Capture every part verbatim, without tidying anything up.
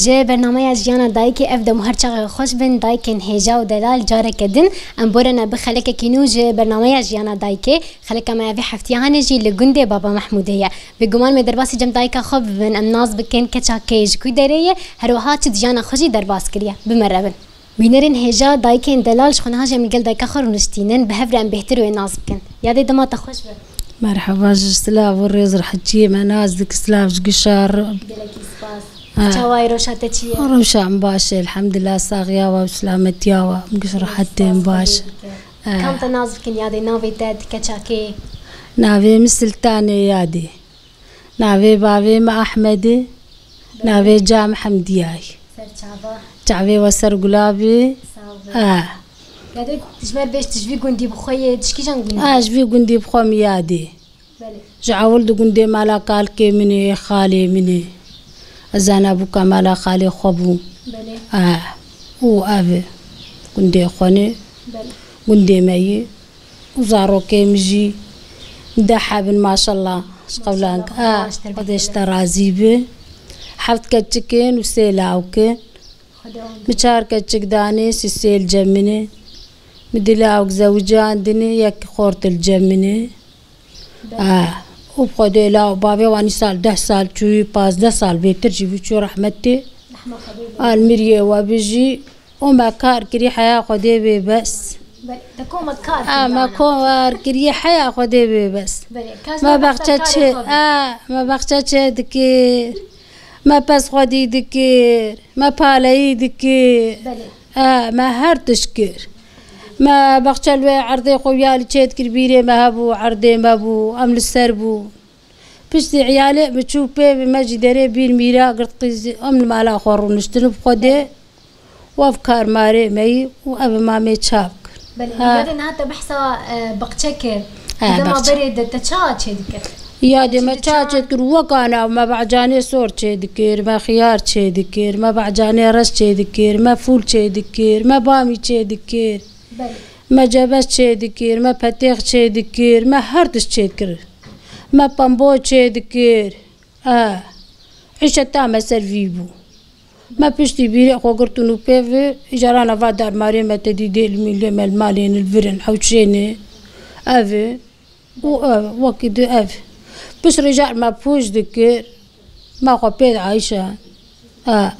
Ji bernameya Jiyana Dayikê ev dem û her çaxê xweş bin, dayikên hêja û delal careke din. Em borene bi xelekekî nû ji bernameya Jiyana Dayikê. Xeleka me ya vê heftiya hanê jî li gundê Baba Mehmûdê ye. Bêguman me derbasî cem dayika xwe bibin, em nas bikin keça kê ji ku derê ye, her wiha çi di jiyana xwe jî derbas kiriye. Bi me re bin. Bînerên hêja, dayikên delal ji xwe niha jî em li gel dayika xwe rûniştînin, bi hev re em bêhtir wê nas bikin. Yadê dema te xweş be. Merheba, ji silav û rêz û rehçiyê me nas dik, silav ji gişar. Gelekî spas. Ha. Çawa ye, rewşa te çi ye? Rewşa min baş e, elhamdulillah, saxiya we û silametiya we. Min giş rehet tê, min baş e. Spas, xwedê bike. Ha. Kam te nas bikin, yadê navê te, di keça kê? Navê min Siltanê Yadê. Navê bavê min Ahmed e. Belê. Navê ca min Hemdiya ye. Ser çava. Çavê we ser gulabê. Sağ ol. Ha. Yadê, ji me bêj, tu ji vî gundî bi xwe yê, ji kîjan gundî? Ha, ji vî gundî bi xwe min Yadê. Belê. Ji ewil di gundê mala kalkê min ê, xalê min ê. Ez zana bûka mala xalê xwe bûm. Belê. Ah, û ev e. Gundê xwe ne. Belê. Gundê me yê. Û zarokê min jî deh hebin maşallah. Ji qewlan. Maşallah, ah, Xwedê ji te razî be. Heft keçik in û sê lawik in. Xwedê wan. Min çar keçik danê, sê sê li cem min e. Min du lawik zewicandine, yek xort li cem min e. Belê. Ah, û bi Xwedê law bavê wan îsal deh sal çûyî, pazdeh sal bêtir jî bû çû rehmetê. Rehma Xwedê. Almiriyê we bijî. Û me kar kirî heya Xwedê bê bes. Belê, te kom me kar kirî. Ah, me kar kirî heya Xwedê bê bes. Belê, me baxça çê, ah, me baxça çê dikir. Me pez xwedî dikir. Me paleyî dikir. Belê. Ah, me her tişt kir. Me baxçe li wê erdê xwe ya li çê dikir, bîrê me hebû, erdê me bû, em li ser bû. Piştî iyalê min çû pê, me jî derê bîr mîra girt qîzî, em li mala xwe rûniştin û bi Xwedê û ev karmarê me yî û ev mamê çav kir. Belê, ha. Yadê niha te behsa, e, baxçe kir. Ha, dema baxçe. Berê de te çawa çê dikir? Yadê me çawa çê dikir? Wek ana me bacanê sor çê dikir, me xiyar çê dikir, me bacanê reş çê dikir, me fûl çê dikir, me bamî çê dikir. Belê. Me cebez çê dikir, me petêx çê dikir, me her tişt çê dikir. Me pembo çê dikir. Ah, îşeta me ser vî bû. Me piştî bîrê xwe girtin û pê ve, îcarana va darmarê me te dî dê li mîlê me li malên li vir in, hewşênê. Ev e. Û ev, wekî di ev. Pişt rêjar me pûç dikir. Me xwe pê de Ayşe. Ah.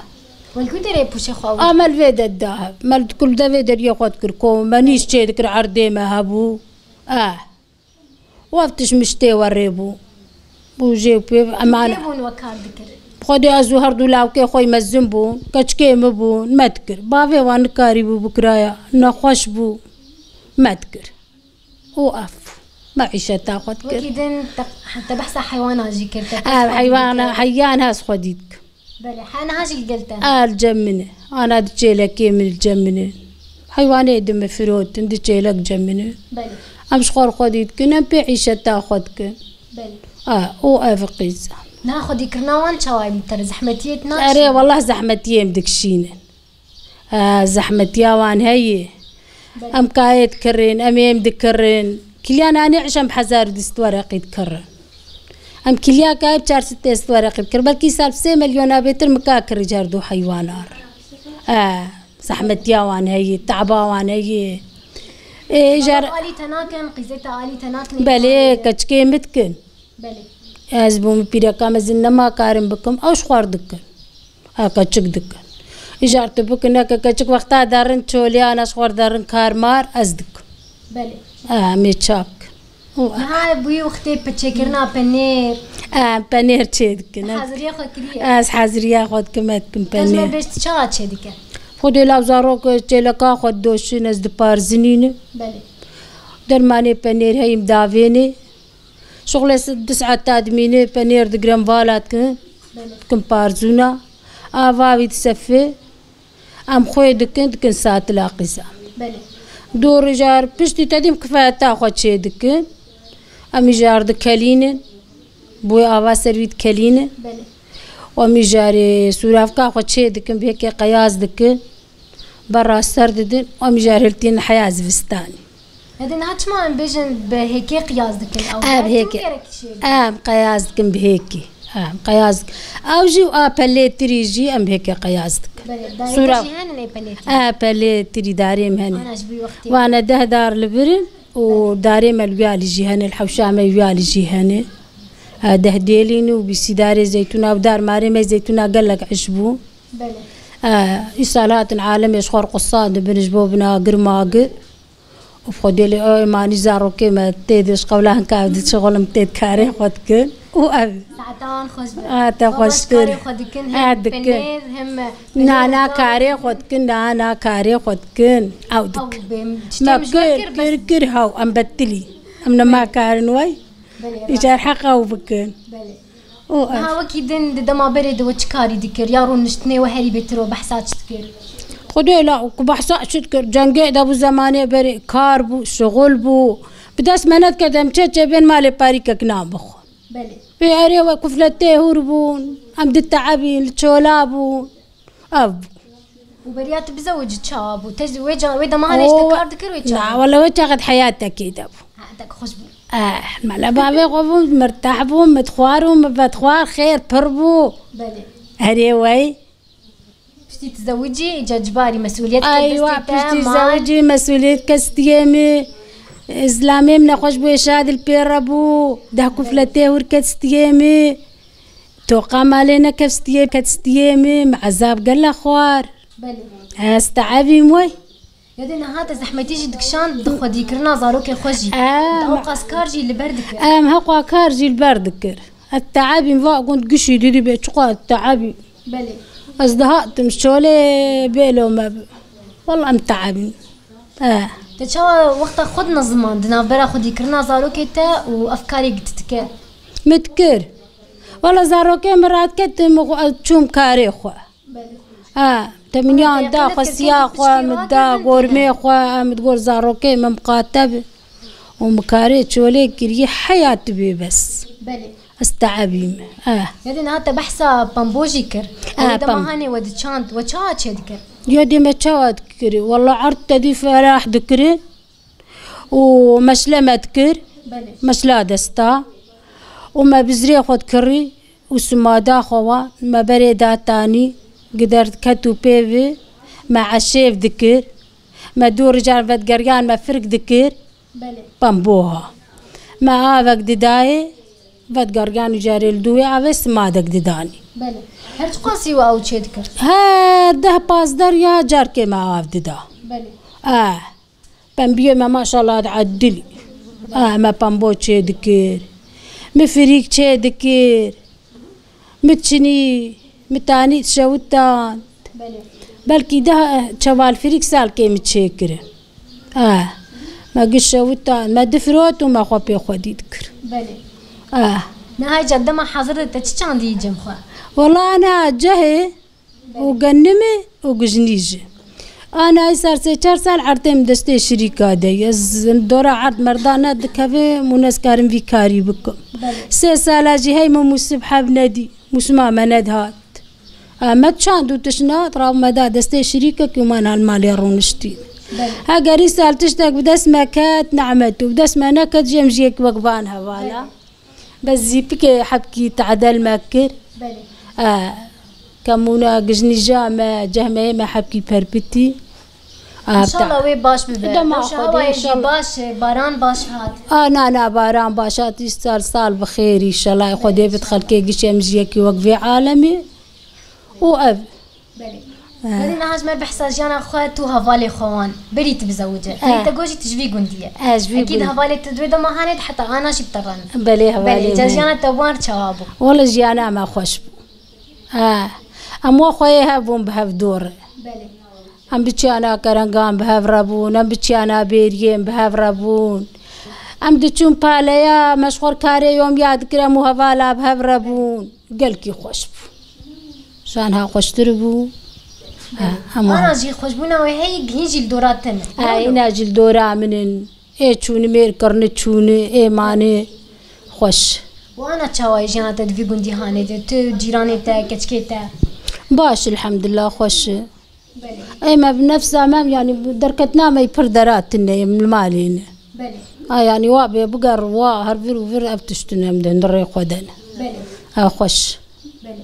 Wek ku derê pûçê xwe. Ah, me li vê de da. Me li kul de vê deriyê xwe dikir. Kom me nîş çê dikir, erdê me hebû. Ah. Weft tişt miştê we rê bû. Bû jê û pê, eman. Kê bûn we kar dikir? Xwedê ez û her du lawkê xwe mezin bûn, keçikê min bûn, me dikir. Bavê wan nikarî bû bikiraya, nexweş bû, me dikir. Û ev, me îşeta xwe dikir. Wekî din te, te behsa heywana jî kir, te... Ev heywana, heywan hez xwedî dikim. Belê, he niha jî li gel te? A, li cem min e. Ana di çêlekê min li cem min e. Heywanê di min firotin, di çêlek cem min e. Belê. Em ji xwe re xwedî dikin, em pê îşeta xwe dikin. Belê. A, û ev qîz e. Niha xwedîkirina wan çawa ye li te re? Zehmetiyê te naçîne? Erê, wellah zehmetiyê em dikişînin. E, zehmetiya wan heye. Belê. Em kayê dikirin, em êm dikirin. Kiliya nanê îş em hezar û du sed wereqî dikirin. Em kiliya kayê bi çar sed pênc sed wereqî dikirin. Belkî îsal bi sê milyona bêtir min ka kirî ji her du heywana re. E, zehmetiya wan heye, taba wan heye. Ê, îcar... Alî te nakin, qîzê te alî te nakin? Belê, keçikê min dikin. Belê. Ez bûm pîreka mezin nema karim bikim, ew ji xwe re dikin. Ha, keçik dikin. Îcar tu bikin, neke keçik wexta derin çolê, ana ji xwe re derin karmar, ez dikim. Belê. Ha, em ê çav bikin. Û niha bûyî wextê çêkirina penêr. Ha, em penêr çê dikin. Heziriya xwe kiriye? Ez heziriya xwe dikim, ez dikim penêr. Ez me bêj, tu çawa çê dike? Xwedê law zarok çêleka xwe didoşin, ez diparzinînim. Belê. Dermanê penêr heyim davênê. Şuxlê si-, du saeta dimîne penêr digirin vala dikin, belê, dikin parzûna. Ava wî disefe. Em xwê dikin, dikin satila qîza. Belê. Dû rijar piştî te dîm kifayeta xwe çê dikin. Em îjar dikelînin. Boy ava ser wî dikelînin. Belê. Û em îjarê sûravka xwe çê dikin, bihêkê qeyaz dikin. Berra ser didin, em îjar hiltînin heya zivistanê. Hede niha çima em bêjin bi hêkê qiyaz dikin? Ew... Ev hêkê. Em qeyaz dikin bi hêkê. Em qeyaz dik. Ew jî û a pelê tirî jî em hêke qeyaz dik. Belê, darê Sura- te jî hene lê pelê tirî? A pelê tirî darê em hene. Ana ji vî wextî. Wane deh dar li vir in û darê me li wî alî jî hene, li hewşa me wî alî jî hene. A deh dêlî ne û bîsî darê zeytûna û dar marê me zeytûna gelek eş bû. Belê. A, îsal hatin alemê ji xwe re qusa dibin ji bo bina gir magir. Û bi Xwedê lê ew ê manî zarokê me tê de ji qewla hinka ev diçe xwe lim tê karê xwe dikin û ev. Saeta wan xweş be. Ha, te Xwe xweş baş kir. Karê xwe dikin, Ha, hem dikin. Penêr, hem Na, na, penêr karê xwe dikin, na, na, karê xwe dikin. Ew Ew dikin. bê, Me tiştê min ji we kir, kir, bes. Kir, kir, hew, em betilî. Em nema karin wey. Belê, Îcar rast. Heq ew bikin. Belê. Û ev. Niha wekî din di dema berê de we çi karî dikir? Ya rûniştinê we herî bêtir we behsa çi dikir? Xwedê la ku behsa çi dikir? Cengê de bû zemanê berê kar bû, şixul bû. Bi dest me nedikir em çê çê bên malê parîkek nan bixwe. Belê. Wê erê we kufletê hûr bûn, em di teebîn, li çola bûn. Ev bû. Û beriya tu bizewicî çawa bû? Te ji wê ca-, wê dema hane ji te Oo, kar dikir wê çawa? Na, wele wê çaxet heyatekê de bû. Heyatek xweş bû. Eh, mele bavê xwe bû, mirtah bû, min dixwar û min vedixwar, xêr pir bû. Belê. Herê wey. Piştî tu zewicî, îca cibarî mesûliyet ke Eywa, destê te, piştî mal. Zewicî, mesûliyet ke stiyê min. Zilamê min nexweş bû, êşa dil pê re bû. Deh kufletê hûr ke stiyê min. Toqa malê nekef stiyê, ket stiyê min, min ezab gele xwar. Belê. Ez teebîm wey. Ya dê niha te zehmetî jî dikişand di xwedîkirina zarokê xwe jî. Em Di ewqas kar jî li ber dikir. Em heqwa kar jî li ber dikir. Ez teebîm va gund gişî didî bê çiqa ez teebîm. Belê. Ez dihatim şolê bêlo me bi. Walla em teebîm. Eh. Te çawa wexta xwe dinizimand di navbera xwedîkirina zarokê te û ev karê gititike? Min dikir. Wala zarokê min radiketim, min xwe, ez çûm karê xwe. Belê. Ha, te min yan da xwe siya xwe, min da gormê xwe, min digor zarokê min miqate bi. Û min karê çolê kirî heya tu bê bes. Belê. Ez teebî me. Ha. Ya dê niha te behsa pembo jî kir. Ha, Ew dema pem- hanê we diçand, we çawa çê dikir? Ya dê me çawa dikir? Wala erd te dî ferah dikirin. û meşle me dikir, Belê. Meşla desta û me bizrê xwe dikirî û simada xwe wan me berê datanî, gider diket û pê bi me eşêv dikir, me dû ricar vedgeriyan me firk dikir, Belê. Pemboha. Me avek didayê, vedgeriyan û carê li dû wê avê simadek didanî. Belê. Her çiqasî we ew çê dikir? Her deh pazdeh ya carkê me av dida. Belê. Eh. Pembiyê me maşallah diedilî. Ah, me pembo çê dikir. Mi firîk çê dikir. Mi çinî, mi tanî şewitan. Belê. Belkî deh çeval firîk salkê mi çê kirin. Ah, me giş şewitan, me difirot û me xwe pê xwedî dikir. Belê. Ah. Niha ca dema hazir de te çi çandî cem xwe? Wala ana cehê. Û genimê û gijnî jî. Ana îsar sê çar sal erdê min destê şirîka de ye. Ez dora erd merda nedikeve û nez karim vî karî bikim. Belê. Sê sala jî hey min mûsib heb nedî. Mûsima me nedihat. Emed çand û tişt nat, rav me da destê şirîkekî û me nal malê rûniştî. Belê. Heger îsal tiştek bi dest me ket, nemet û bi dest me neket, jî em jiyek wek van hevala. Belê. Bes zîpikê hebkî tadel me kir. Belê. E, kemûna gijnîja me, cehmeyê me hebkî perpitî. E, İnşallah ta- wê baş bibe. Dema Rewşa Xwedê hewayê jî inşallah. Baş e, baran baş hat. A, na, na, baran baş hat, îsal sal bi xêr, înşallah. Xwedê bid xelkê giş em ji yekî wek vê alemê. Û ev. Belê. He. Belê, niha ji me behsa jiyana xwe tu hevalê xwe wan. Berî tu bizewice. He. Berî te got jî tu ji vî gundî ye. Ez ji vî Ekîd gundî. Hevalê tu di wê dema hanê de heta ana jî bi te re ne. Belê, hevalê Belê, ca me. Jiyana te wan çawa bû? Wele jiyana me xweş bû. He. Em wa xweyê hev bûn bi hev dor. Belê. Em biçiyana kerengan bi hev re bûn, em biçiyana bêriyên bi hev re bûn. Em diçûn paleya, me ji xwe karê yom ya dikir, em û hevala bi hev re bûn. Gelkî xweş bû. Şan ha xweştir bû. Ha, hemû. Ana jî xweşbûna wê heyî hîn jî li dora te ne. Ha, hîna jî li dora min in. Ê çûni mêr kirni çûni, ê mani xweş. Û ana çawa ye jiyana te di vî gundî hanê de? Tu, cîranê te, keçikê te? Baş, elhamdulillah, xweş e. Belê. Ê me bi nefsa me, yanî derketina me pir dera tune ye, li malê ne. Belê. A, yanî wa bê biger, wa her vir û vir ev tiştine em di hundirê xwe de ne. Belê. Ha, xweş. Belê.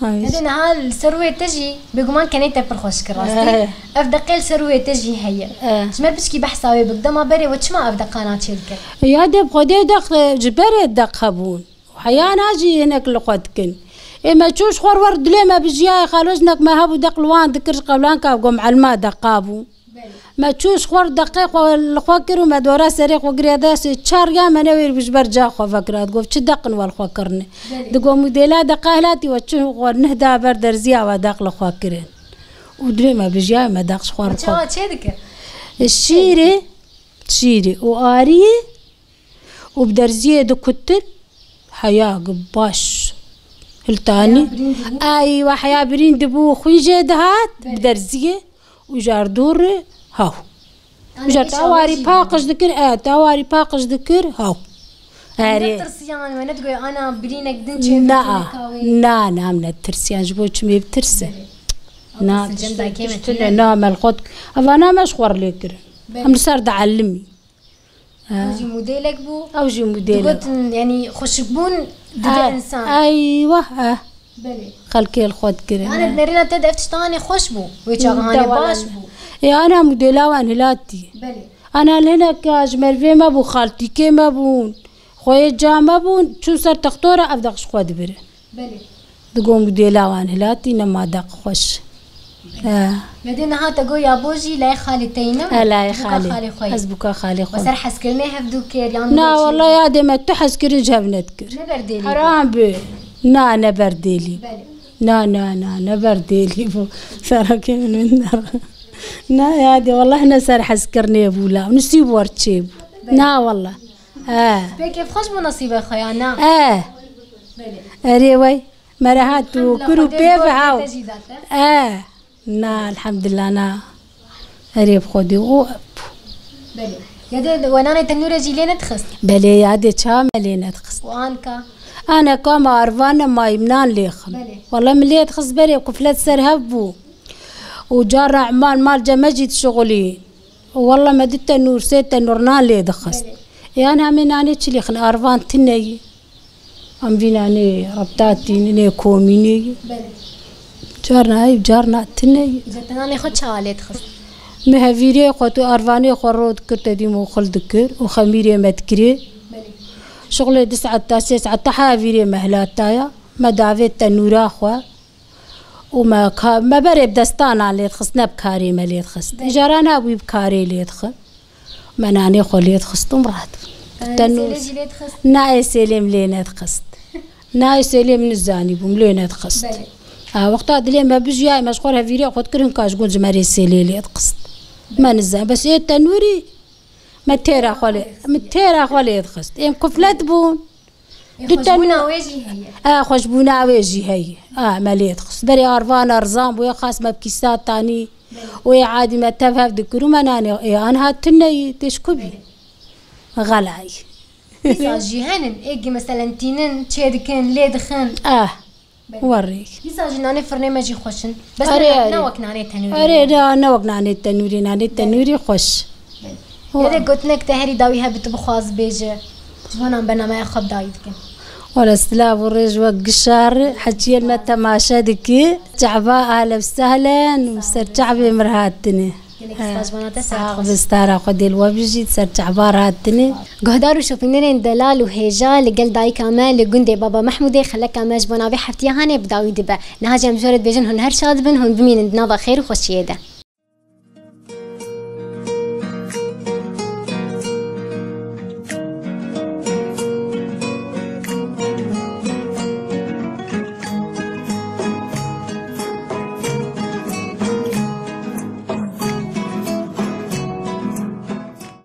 Ay. Hede niha li ser wê te jî bêguman kenê te pir xweş kir rastî. Eh. Ev deqê li ser wê te jî heye. Eh. Ji me piçkî behsa wê bik. Dema berê we çima ev deqana çêdikir? Ya dê bi Xwedê deq, ji berê deq hebûn. Heya na jî hinek li xwe dikin. Ê me çû ji xwe re wer dilê me bijiyayê xalo jinek me hebû deq li wan dikir ji qewlanka go muelima deqa bû. Belê. Me çû ji xwe re deqê xwe li xwe kir û me dora serê xwe giriya destê çar ya me newêr bû ji ber ca xwe vekira. Digot çi deqin we li xwe kirine. Belê. Digot mudêla deqa hilatî we çi xwe neh da ber derziya we deq li xwe kirin. Û dilê me bijiyayê me deq ji xwe re xwe. Çawa çê dikir? Şîrê, şîrê û ariyê û bi derziyê dikutin heya baş hiltanî. Heya birîn dibû. Ay, we heya birîn dibû, xwîn jê dihat, bi Belê. derziyê û ji erdû re haw. Yanî Û ji hiç awarî awê jî paqij dibû. dikir, e, te awarî paqij dikir, haw. Erê. Netirsiyan, we nedigoye ana birînek din çê Na, bikin, neka wê. na, na, em netirsiyan, ji bo çi me bitirsin. Belê. Na, Ew sincem tiştê, dakê me tiştê tune. ne, na, me li xwe dik-, evana me ji xwe re lê kirin. Belê. Em li ser diellimî. Ew jî modêlek bû. Ew jî modêlek. Digotin, yanî xweşikbûn dide Eh, insan. Eywa, eh. Belê. Xelkê li xwe dikirin, Yanî eh. nerîna te de ev tiştanê xweş bû. Wê çaxanê Dewa baş lan. bû. Ê, ana modêla wan hilatî. Belê. Ana li hinek ya ji merivê me bû, xaltîkê me bûn. Xweyê ca me bûn, çûn ser textora ev deq ji xwe dibire. Belê. Digo modêla wan hilatî nema deq xweş. He. Me dê niha te got ya bo jî layê xalê te yî ne? He, layê Buka xalê. xalê xwe yî. Ez buka xalê xwe. Ser hezkirinê hevdû kir, yan Na, wela ya dê me tu hezkirin ji hev nedikir. Ne berdêlî bû? Heram bi. Na, ne berdêlî. Belê. Na, na, na, ne berdêlî bû. Serakê min min der. Na, ya dê, wela ne ser hezkirinê bû la. Nisîb wer çê bû. Belê. Na, wela. He. Pêkê xweş bû nesîbê xwe ya na? He. Belê. Erê wey. Me re hat û Elhamdulillah, kur û Xwedê pê guh ve haw. te jî date. He. Na, elhamdulillah, na. Erê bi Xwedê û Belê. Ya dê we nanê tenûrê jî lê nedixist? Belê, ya dê ça me lê nedixist. Û anka? Aneka me arvan e, mayî min nan lê xin. Belê. Wela min lê dixist berê kuflet ser hev bû. Û cara mal, mal cem me jî dişixulî. Wela me di tenûr, sê tenûr nan lê dixist. Belê. Ê, an hemê nanê çi lê xin, arvan tune yî. Em vî nanê rebta tînin, ê komînê yî. Belê. Carna ev, carna tune yî. Îca te nanê xwe çawa lê dixist? Me hevîrê xwe tu arvanê xwe ro dikir, te dî moxil dikir û xemîrê me dikirê. Belê. Şixulê du saet ta sê saet ta hevîrê me hilataya. Me davê tenûra xwe. Û me ka-, me berê bi destanan lê dixist, ne bi karê me lê dixist. Belê. Îcara nabûyî bi karê lê dixin. Me nanê xwe lê dixist û min radibûn. Ee, Tenûr. sêlê jî lê dixist? Na, ê sêlê min lê nedixist. Na, ê sêlê min nizanî bû, min lê nedixist. Belê. A, wexta dilê me bijiyayê, me ji xwe re hevîrê xwe dikir, hinka ji gund ji me rê sêlê lê dixist. Me nizan, bes ê tenûrî, me têra xwe lê, min têra xwe lê dixist. Êm kuflet bûn. Ê, Du xweşbûna tenû- wê jî heye. E, xweşbûna wê jî heye. A, me lê dixist. Berê arvana rizan bûye, xas me bi kîsa tanî. Belê. Û ê adî me tev hev dikir û me nanê, ê, anha tune yî, tê ji ku bî? Belê. Xelayî. Dîsa jî henin, ê gi meselen tînin, çê dikin, lê dixin. Ah. Belê. Werrê. Dîsa jî nanê firnê me jî xweş in. Bes Erê, ne, erê. ne wek nanê tenûrê Erê, ne. ne, ne wek nanê tenûrê, nanê Belê. tenûrê xweş. Belê. Wa- Yê de gotinek te herî dawî hebe tu bixwaz bêje. Ji bo nan bernameya xwe bi dawî dikin. Wala silav û rêz wek gişar, heciyên me temaşe diki. Çava ahlen sehlen û ser çavê mir hatine. Gelek He. spas bona te, saet Sax xweş. bi, stara Xwedê li we bijît, ser çava re hatine. Guhdar û şopînerên delal û hêja, li gel dayika me li gundê Baba Mehmûdê xeleka me ji bo navê heftiya hanê bi dawî dibe. Niha jî em ji we re dibêjin hûn her şad bin, hûn bimînin di nava xêr û xweşiyê de.